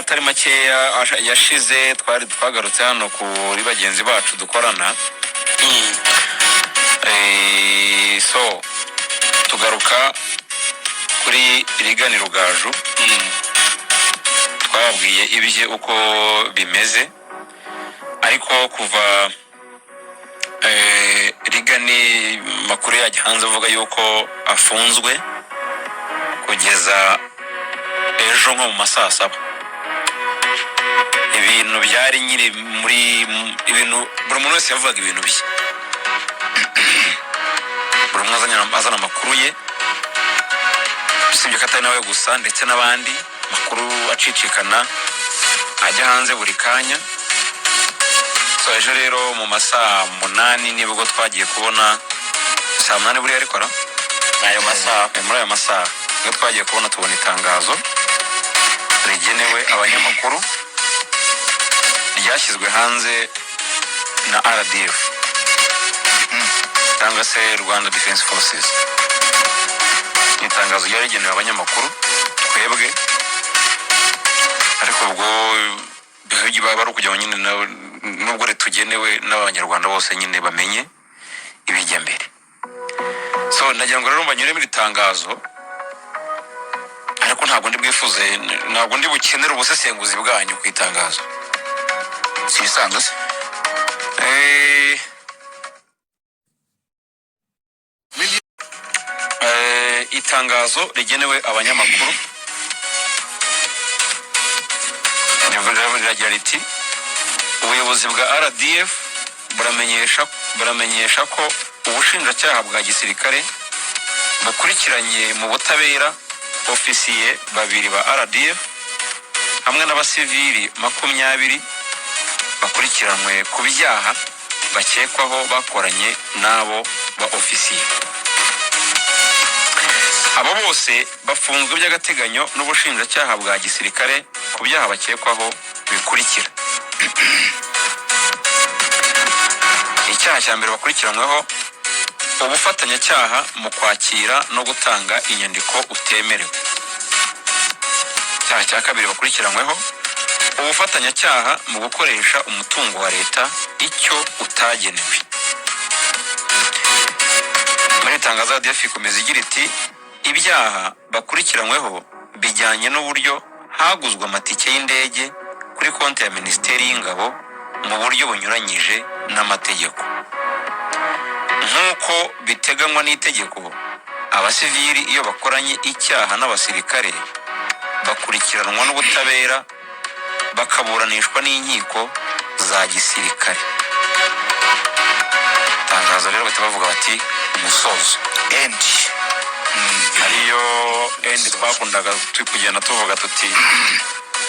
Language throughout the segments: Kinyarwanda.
atari makeya yashize twari twagarutse hano kuri bagenzi bacu dukorana. So tugaruka kuri Reagan Rugaju, twababwiye ibye uko bimeze, ariko kuva Reagan makuru yajya hanze avuga yuko afunzwe kugeza ejo nko mu ma saa 7, ibintu byari nyiri muri ibintu, buri muntu wese yavugaga ibintu bye, buri umwe azana amakuru ye, usibye ko atari nawe gusa, ndetse n'abandi, makuru acicikana ajya hanze buri kanya. So ejo rero mu ma saa 8 nibwo twagiye kubona, saa 8 buriya ariko ra Ayo masaha. Muri ayo masaha nibwo twagiye kubona, tubona itangazo rigenewe abanyamakuru ryashyizwe hanze na RDF cyangwa se Rwanda Defense Forces. Ni itangazo ryari rigenewe abanyamakuru twebwe, ariko ubwo baba ari ukugira ngo nyine nubwo ritugenewe, n'Abanyarwanda bose nyine bamenye ibijya mbere. So nagira ngo rero mbanyure muri iri tangazo, ariko ntabwo ndi bwifuze, ntabwo ndi bukenere ubusesenguzi bwanyu ku itangazo. Si ibisanzwe se? Itangazo rigenewe abanyamakuru riragira riti: "Ubuyobozi bwa RDF buramenyesha ko ubushinjacyaha bwa gisirikare bukurikiranye mu butabera ofisiye babiri ba RDF hamwe n'abasivili 20 bakurikiranwe ku byaha bakekwaho bakoranye n'abo ba ofisiye. Abo bose bafunzwe by'agateganyo n'ubushinjacyaha bwa gisirikare ku byaha bakekwaho bikurikira: Icyaha cya mbere bakurikiranyweho, ubufatanyacyaha mu kwakira no gutanga inyandiko utemerewe. Icyaha cya kabiri bakurikiranyweho, ubufatanyacyaha mu gukoresha umutungo wa leta icyo utagenewe." Muri iri tangazo RDF ikomeza igira iti: "Ibyaha bakurikiranyweho bijyanye n'uburyo haguzwe amatike y'indege kuri konti ya Minisiteri y'Ingabo mu buryo bunyuranyije n'amategeko. Nk'uko biteganywa n'itegeko, abasivili iyo bakoranye icyaha n'abasirikare bakurikiranwa n'ubutabera, bakaburanishwa n'inkiko za gisirikare." Itangazo rero bahita bavuga bati umusozo. End. Ariyo end twakundaga, turi kugenda tuvuga tuti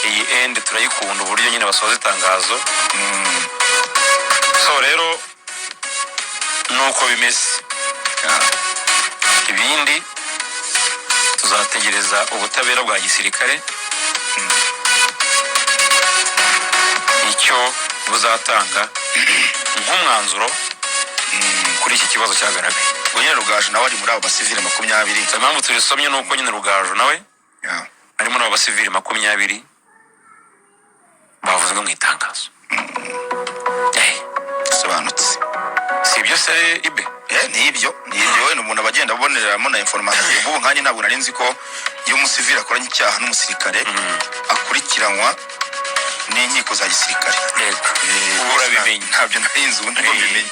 iyi end turayikunda, uburyo nyine basoza itangazo. So rero nuko bimeze, ibindi tuzategereza ubutabera bwa gisirikare icyo buzatanga nk'umwanzuro kuri iki kibazo cyagaragaye. Ubwo nyine Rugaju nawe ari muri abo basivile 20. So, impamvu turisomye ni uko nyine Rugaju nawe harimo n'abo basivili 20 bavuzwe mu itangazo. Bisobanutse. Si ibyo se, Ibe? Ni ibyo wenda umuntu aba agenda aboneramo na information. Nk'ubu nkanjye ntabwo nari nzi ko iyo umusivili akoranye icyaha n'umusirikare akurikiranwa n'inkiko za gisirikare. Ubu urabimenye. Ntabyo nari nzi, ubu nibwo mbimenye.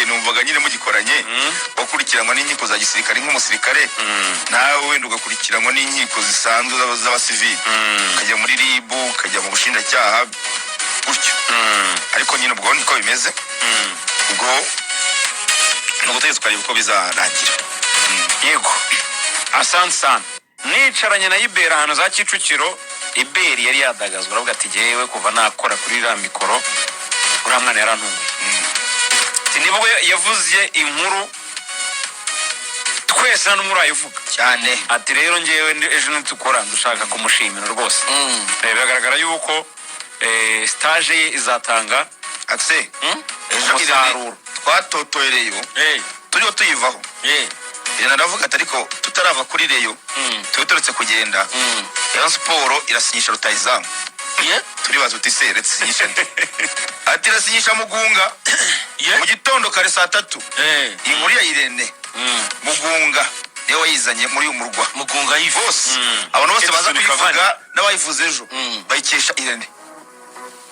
Numvaga nyine mugikoranye wakurikiranwa n'inkiko za gisirikare nk'umusirikare, nawe wenda ugakurikiranwa n'inkiko zisanzwe z'abasivili, ukajya muri RIB, ukajya mu bushinjacyaha gutyo. Ariko nyine ubwo niko bimeze, ubwo ni ugutegereza ukareba uko bizarangira. Yego, asante sana. Nicaranye na Iberi ahantu za Kicukiro, Iberi yari yadagazwa, aravuga ati: "Jyewe kuva nakora kuri iriya mikoro, uriya mwana yarantunguye." Ati nibwo yavuze inkuru twese nta n'umwe urayivuga. Cyane. Ati rero njyewe ejo nitukora dushaka kumushimira rwose. Biragaragara yuko stage ye izatanga Akse ejo umusaruro. Irene twatotoye Rayon, turiho tuyivaho. Irene aravuga ati: "Ariko tutarava kuri Rayon, tube turetse kugenda, Rayon Sport irasinyisha rutayizamu." Ye. Turibaza uti: "Se retse nde?" Ati: "Rasinyisha Mugunga Ye. mu gitondo kare saa 3." Inkuru ya Irene Mugunga niwe wayizanye muri uyu murwa. Mugunga y'ifi. Bose, abantu bose baza Edison kuyivuga Cavani. n'abayivuze ejo bayikesha Irene.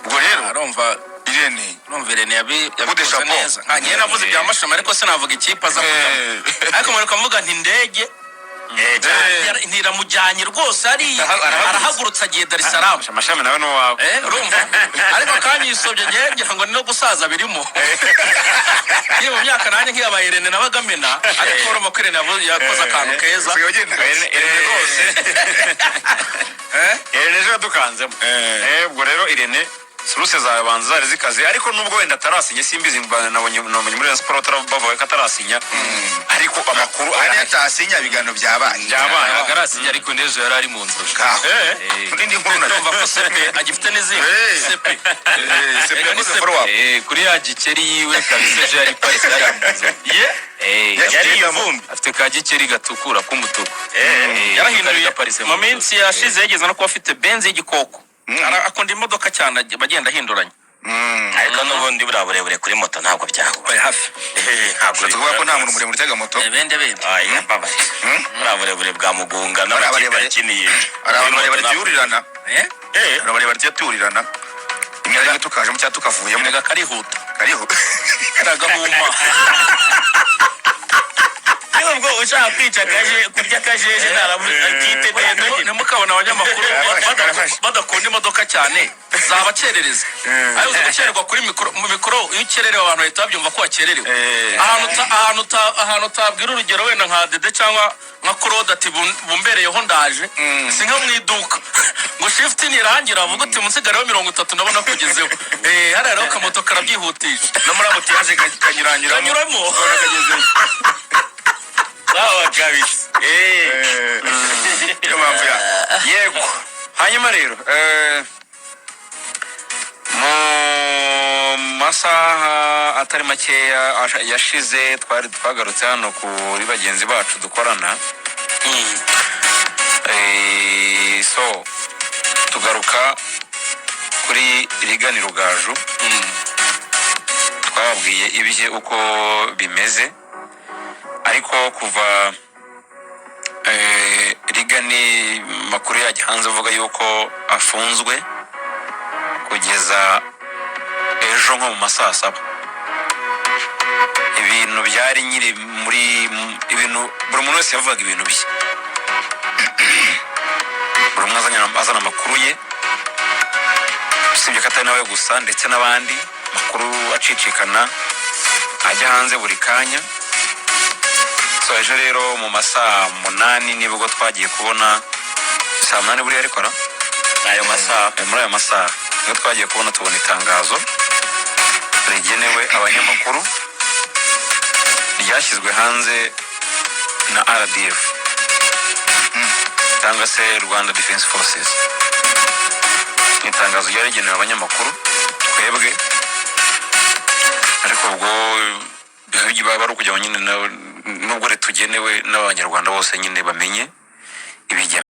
Ubwo rero Arumva. Irene Urumva Irene de yabikoze chapeau. neza. Nka njyewe navuze ibya Mashami, ariko sinavuga ikipe aza kujyamo. Ariko mureka mvuga nti indege ntiramujyanye rwose hariya. Arahagurutse. Arahagurutse agiye Dar es Salaam. Amashami nawe ni uwawe. Urumva, ariko kanyisobye ngewe ngira ngo ni no gusaza birimo. Iyo mu myaka nanjye nk'iyabaye Irene nabaga amena, ariko urumva ko Irene yakoze akantu keza. Usigaye ugenda. Irene rwose. Irene ejo yadukanzemo. Ubwo rero Irene source zawe banza zari zikaze, ariko nubwo wenda atarasinya simbizi, nabonye muri Rayon Sport bavuga ko atarasinya, ariko amakuru Oya, niyo arahari. atasinya ibiganiro byabaye. Byabaye. Ntabwo arasinya, ariko n'ejo yari ari mu nzozi. Ngaho n'indi nkuru nayo. Urumva ko sepe agifite n'izindi. Sepe. Sepe Ega ni yakoze sepe. follow up. Kuri ya gikeri yiwe kabisa, ejo yari paritse yari mu nzozi. Ye. Yari ivumbi. Afite ka gikeri gatukura k'umutuku. Yarahinduye. Gaparitse Mu minsi yashize yageze no kuba afite Benz y'igikoko. Akunda imodoka cyane, agenda ahinduranya. Ariko n'ubundi buriya burebure kuri moto ntabwo byahura. Oya, hafi. Ntabwo. Ushatse kuvuga ko nta muntu muremure utega moto? Bende bende. Aya mbabaye, buriya burebure bwa Mugunga n'amakipe barebare. yakiniye Hari abantu kuri moto barebare ntabwo- tuyurirana. Eh, Hari abarebare tujya tuwurirana rimwe na rimwe, tukajemo cyangwa tukavuyemo. Erega karihuta. Kariho. Karagahuma. Niba ubwo ushaka kwica akaje kurya akajeje ntarakite ndende. Ntimukabona abanyamakuru Karafashe, karafashe. badakunda imodoka cyane, zabakerereza. Ariko uzi gukererwa kuri mikoro? Mu mikoro iyo ukererewe abantu bahita babyumva ko wakererewe. Ahantu utabwira, urugero wenda nka Dede cyangwa nka Claude ati: "Bumbereyeho ndaje," si nka mu iduka ngo shift nirangira avuga uti: "Munsigareho 30 ndabona kugezeho." Hariya rero akamoto karabyihutisha. No muri embouteillage kanyuranyuramo. Kanyuramo. Ukabona kagezeyo. Sawa kabisa. Niyo mpamvu ya Yego, hanyuma rero mu masaha atari makeya yashize twari twagarutse hano kuri bagenzi bacu dukorana. So tugaruka kuri Rigani Rugaju, twababwiye ibye uko bimeze, ariko kuva Rigani makuru yajya hanze avuga yuko afunzwe kugeza ejo nko mu ma saa 7, ibintu byari nyiri muri ibintu, buri muntu wese yavugaga ibintu bye, buri umwe azana amakuru ye, usibye ko atari nawe gusa, ndetse n'abandi, makuru acicikana ajya hanze buri kanya. So ejo rero mu ma saa 8 nibwo twagiye kubona, saa 8 buriya ariko ra Ayo masaha. Muri ayo masaha nibwo twagiye kubona tubona itangazo rigenewe abanyamakuru ryashyizwe hanze na RDF cyangwa se Rwanda Defense Forces. Ni itangazo ryari rigenewe abanyamakuru twebwe, ariko ubwo baba ari ukugira ngo nyine nubwo ritugenewe n'Abanyarwanda bose nyine bamenye ibijya